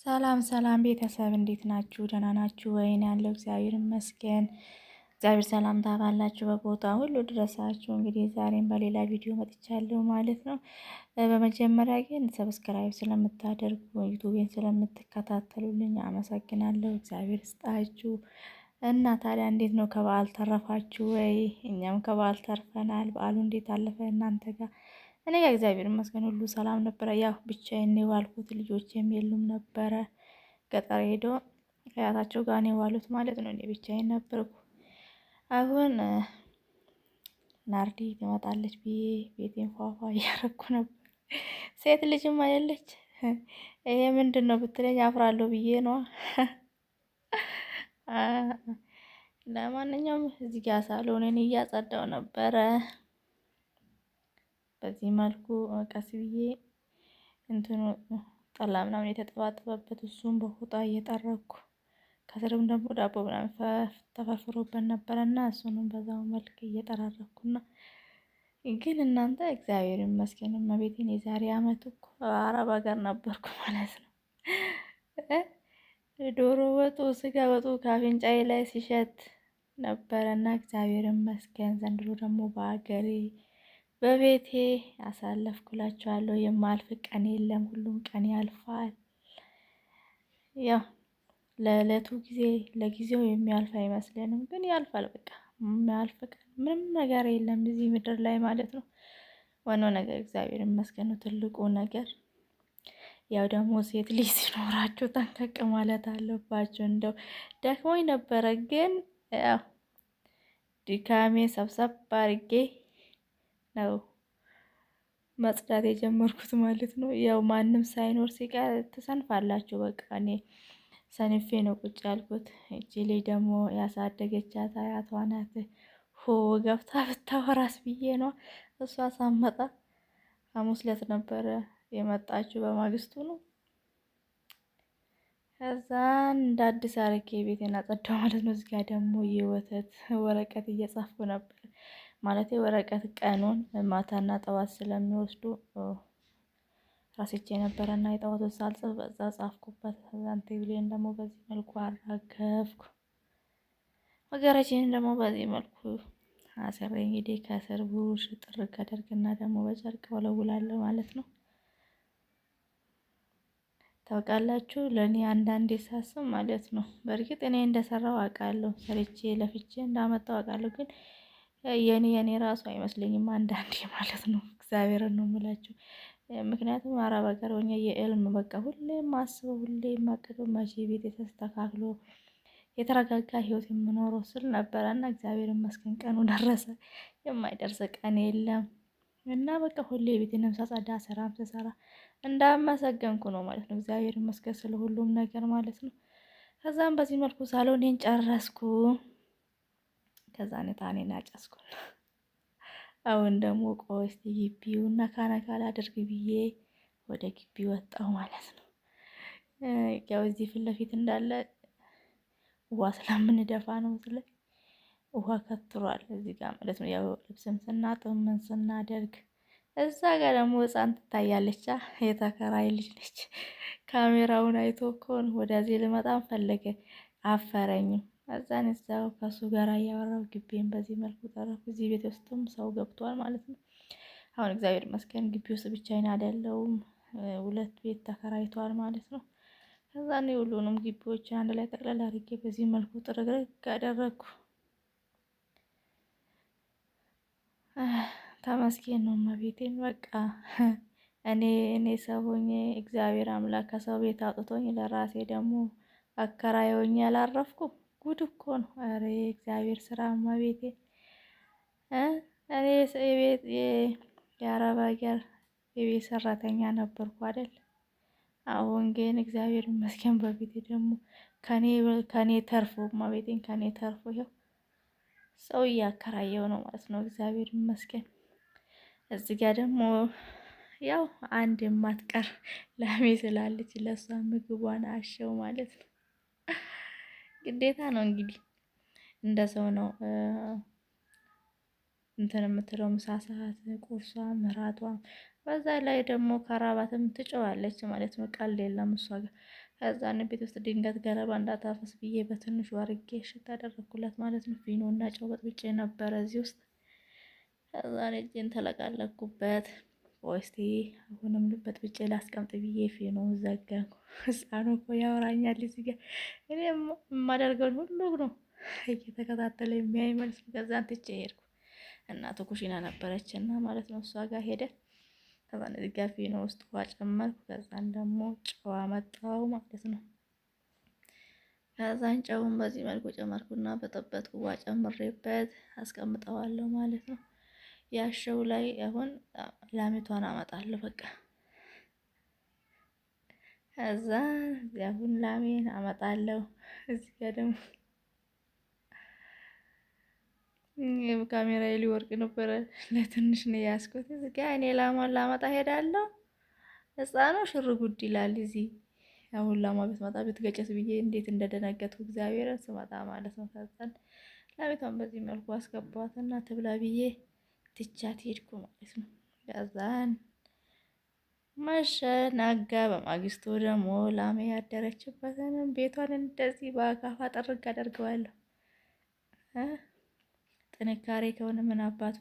ሰላም ሰላም ቤተሰብ እንዴት ናችሁ? ደህና ናችሁ ወይ? ያለው እግዚአብሔር ይመስገን። እግዚአብሔር ሰላምታ ባላችሁ በቦታ ሁሉ ድረሳችሁ። እንግዲህ ዛሬም በሌላ ቪዲዮ መጥቻለሁ ማለት ነው። በመጀመሪያ ግን subscribe ስለምታደርጉ ዩቱቤን ስለምትከታተሉልኝ አመሰግናለሁ። እግዚአብሔር ይስጣችሁ። እና ታዲያ እንዴት ነው ከበዓል ተረፋችሁ ወይ? እኛም ከበዓል ተርፈናል። በዓሉ እንዴት አለፈ እናንተ ጋር? እኔ ጋር እግዚአብሔር ይመስገን ሁሉ ሰላም ነበረ። ያው ብቻዬን ነው የዋልኩት፣ ልጆቼም የሉም ነበረ። ገጠር ሄዶ ከአያታቸው ጋር ነው የዋሉት ማለት ነው። እኔ ብቻዬን ነበርኩ። አሁን ናርዲ ትመጣለች ብዬ ቤቴን ፏፏ እያረኩ ነበር። ሴት ልጅም አይደለች ይሄ ምንድን ነው ብትለኝ አፍራለሁ ብዬ ነዋ። ለማንኛውም እዚህ ጋር ሳሎኔን እያጸዳው ነበረ። በዚህ መልኩ ቀስ ብዬ እንትኑ ጠላ ምናምን የተጠባጠበበት እሱን በፎጣ እየጠረኩ ከስርም ደግሞ ዳቦ ምናምን ተፈርፍሮበት ነበረ እና እሱንም በዛው መልክ እየጠራረኩና ግን እናንተ እግዚአብሔር ይመስገን እመቤቴን የዛሬ አመት እኮ አረብ ሀገር ነበርኩ ማለት ነው። ዶሮ ወጡ ስጋ ወጡ ከአፍንጫዬ ላይ ሲሸት ነበረ እና እግዚአብሔር ይመስገን ዘንድሮ ደግሞ በሀገሬ በቤቴ አሳለፍኩላችኋለሁ። የማልፍ ቀን የለም፣ ሁሉም ቀን ያልፋል። ያው ለዕለቱ ጊዜ ለጊዜው የሚያልፍ አይመስለንም፣ ግን ያልፋል። በቃ የሚያልፍ ቀን ምንም ነገር የለም እዚህ ምድር ላይ ማለት ነው። ዋናው ነገር እግዚአብሔር ይመስገን ነው ትልቁ ነገር። ያው ደግሞ ሴት ልጅ ሲኖራችሁ ጠንቀቅ ማለት አለባችሁ። እንደው ደክሞኝ ነበረ፣ ግን ያው ድካሜ ሰብሰብ አድርጌ ነው መጽዳት የጀመርኩት ማለት ነው። ያው ማንም ሳይኖር ሲቀር ትሰንፋላችሁ። በቃ እኔ ሰንፌ ነው ቁጭ ያልኩት። እቺ ልጅ ደግሞ ያሳደገቻት አያቷ ናት። ሆ ገብታ ብታወራስ ብዬ ነው እሷ ሳመጣ ሐሙስ ዕለት ነበረ የመጣችው፣ በማግስቱ ነው። ከዛን እንደ አዲስ አርጌ ቤቴን አጸዳው ማለት ነው። እዚጋ ደግሞ የወተት ወረቀት እየጻፍኩ ነበር ማለት ወረቀት ቀኑን ማታና ጠዋት ስለሚወስዱ ራስቼ ነበረ እና የጠዋቱን ሳልጽፍ በዛ ጻፍኩበት። ከዛን ቴብሌን ደግሞ በዚህ መልኩ አራገፍኩ። መጋረጃዬን ደግሞ በዚህ መልኩ አስሬ እንግዲህ ከስር ብሩሽ ጥርግ አደርግና ደግሞ በጨርቅ ወለውላለሁ ማለት ነው። ታውቃላችሁ ለእኔ አንዳንዴ ሳስብ ማለት ነው፣ በእርግጥ እኔ እንደሰራው አውቃለሁ፣ ሰርቼ ለፍቼ እንዳመጣው አውቃለሁ። ግን የኔ ራሱ አይመስለኝም አንዳንዴ ማለት ነው። እግዚአብሔርን ነው የምላችሁ። ምክንያቱም አረብ ሀገር ሆኜ የእልም በቃ ሁሌም ማስበው ሁሌም ማቅደው መቼ ቤት የተስተካክሎ የተረጋጋ ህይወት የምኖረው ስል ነበረ እና እግዚአብሔር ይመስገን ቀኑ ደረሰ። የማይደርስ ቀን የለም እና በቃ ሁሌ ቤቴንም ሳጸዳ ስራም ስሰራ እንዳመሰገንኩ ነው ማለት ነው። እግዚአብሔር ይመስገን ስለ ሁሉም ነገር ማለት ነው። ከዛም በዚህ መልኩ ሳሎኔን ጨረስኩ። ከዛ እጣኔን አጨስኩ። አሁን ደግሞ ቆይ እስቲ ግቢውን ነካ ነካ ላድርግ ብዬ ወደ ግቢ ወጣሁ ማለት ነው። ያው እዚህ ፊት ለፊት እንዳለ ውሃ ስለምንደፋ ነው ስለ ውሃ ከትሯል እዚህ ጋር ማለት ነው። ያው ልብስም ስናጥብ ምን ስናደርግ እዛ ጋር ደግሞ ሕፃን ትታያለች። የተከራይ ልጅ ነች። ካሜራውን አይቶ እኮ ወደዚህ ልመጣም ፈለገ፣ አፈረኝም። እዛን እዛው ከሱ ጋር እያወራው ግቢን በዚህ መልኩ ጠረኩ። እዚህ ቤት ውስጥም ሰው ገብቷል ማለት ነው። አሁን እግዚአብሔር ይመስገን ግቢ ውስጥ ብቻዬን አይደለሁም። ሁለት ቤት ተከራይቷል ማለት ነው። ከዛ እኔ ሁሉንም ግቢዎች አንድ ላይ ጠቅለል አድርጌ በዚህ መልኩ ጥርግርግ አደረግኩ። ተመስገን ነው እመቤቴን። በቃ እኔ ሰው ሆኜ እግዚአብሔር አምላክ ከሰው ቤት አውጥቶኝ ለራሴ ደግሞ አከራይ ሆኜ አላረፍኩም። ጉድ እኮ ነው። ኧረ እግዚአብሔር ስራ እመቤቴ። እኔ የቤት የአረብ ሀገር የቤት ሰራተኛ ነበርኩ አይደል? አሁን ግን እግዚአብሔር ይመስገን በቤቴ ደግሞ ከኔ ተርፎ እመቤቴን ከኔ ተርፎ ይኸው ሰው እያከራየው ነው ማለት ነው። እግዚአብሔር ይመስገን። እዚህ ጋር ደግሞ ያው አንድ የማትቀር ላሜ ስላለች ለእሷ ምግቧን አሸው ማለት ነው። ግዴታ ነው እንግዲህ እንደ ሰው ነው እንትን የምትለው ምሳ ሰዓት፣ ቁርሷ፣ ምራቷ። በዛ ላይ ደግሞ ከራባትም ትጨዋለች ማለት ነው። ቀልድ የለም እሷ ጋር። ከዛን ቤት ውስጥ ድንገት ገለባ እንዳታፈስ ብዬ በትንሹ አርጌ ሽታ አደረግኩላት ማለት ነው። ፊኖ እና ጨው በጥብጬ ነበረ እዚህ ውስጥ። ከዛን እጄን ተለቃለኩበት። ቆስቲ አሁንም በጥብጬ ላስቀምጥ ብዬ ፊኖ ዘጋንኩ። ህፃኑ እኮ ያወራኛል እዚህ ጋር እኔ የማደርገውን ሁሉ ነው እየተከታተለ የሚያይ ማለት ነው። ከዛን ትቼ ሄድኩ። እናቱ ኩሽና ነበረች እና ማለት ነው እሷ ጋር ሄደ። ከዛን እዚህ ጋር ፊኖ ውስጥ ውሃ ጨመርኩ። ከዛን ደግሞ ጨው አመጣው ማለት ነው። ከዛን ጨውን በዚህ መልኩ ጨመርኩና በጠበጥኩ ውሃ ጨምሬበት አስቀምጠዋለሁ ማለት ነው። ያሸው ላይ አሁን ላሚቷን አመጣለሁ በቃ። ከዛ አሁን ላሜን አመጣለሁ። እዚህ ጋር ደግሞ ካሜራ ሊወርቅ ነበረ፣ ለትንሽ ነው ያዝኩት። እዚህ ጋ እኔ ላሟን ላመጣ ሄዳለሁ። ህፃኑ ሽር ጉድ ይላል። እዚህ አሁን ላሟ ብትመጣ ብትገጨት ብዬ እንዴት እንደደነገጥኩ እግዚአብሔርን ስመጣ ማለት ነው። ከዛን ላሚቷን በዚህ መልኩ አስገቧትና ትብላ ብዬ ትቻት ሄድኩ ማለት ነው። ከዛን መሸ ነጋ። በማግስቱ ደግሞ ላሜ ያደረችበትንም ቤቷን እንደዚህ በአካፋ ጥርግ አደርገዋለሁ። ጥንካሬ ከሆነ ምን አባቱ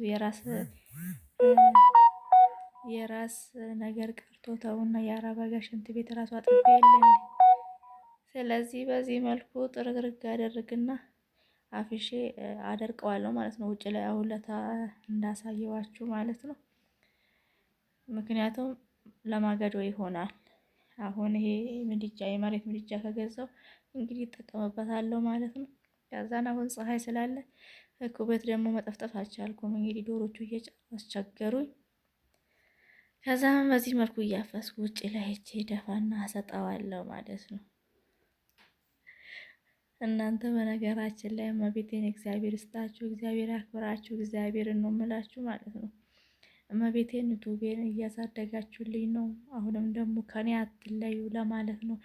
የራስ ነገር ቀርቶ ተውና የአረብ ሀገር ሽንት ቤት ራሱ አጥቤ የለ። ስለዚህ በዚህ መልኩ ጥርግርግ አደርግና አፍሼ አደርቀዋለሁ ማለት ነው። ውጭ ላይ አሁን ለታ እንዳሳየዋችሁ ማለት ነው። ምክንያቱም ለማገዶ ይሆናል። አሁን ይሄ ምድጃ የመሬት ምድጃ ከገዛው እንግዲህ እጠቀምበታለሁ ማለት ነው። ከዛን አሁን ፀሐይ ስላለ ኩበት ደግሞ መጠፍጠፍ አልቻልኩም። እንግዲህ ዶሮቹ አስቸገሩኝ። ከዛም በዚህ መልኩ እያፈስኩ ውጭ ላይ ሄጄ ደፋና አሰጠዋለሁ ማለት ነው። እናንተ በነገራችን ላይ እመቤቴን እግዚአብሔር ይስጣችሁ፣ እግዚአብሔር ያክብራችሁ፣ እግዚአብሔር ነው የምላችሁ ማለት ነው። እመቤቴን ዩቱቤን እያሳደጋችሁልኝ ነው። አሁንም ደግሞ ከኔ አትለዩ ለማለት ነው።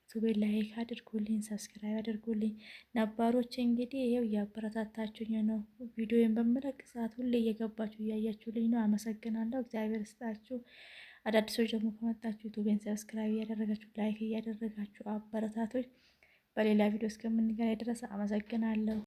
ዩቱቤን like አድርጉልኝ፣ subscribe አድርጉልኝ። ነባሮች እንግዲህ ይኸው እያበረታታችሁኝ ነው። ቪዲዮን በምለቅ ሰዓት ሁሌ እየገባችሁ እያያችሁልኝ ነው። አመሰግናለሁ። እግዚአብሔር ይስጣችሁ። አዳዲሶች ደግሞ ከመጣችሁ ዩቱቤን subscribe እያደረጋችሁ like እያደረጋችሁ አበረታቶች። በሌላ ቪዲዮ እስከምንገናኝ ድረስ አመሰግናለሁ።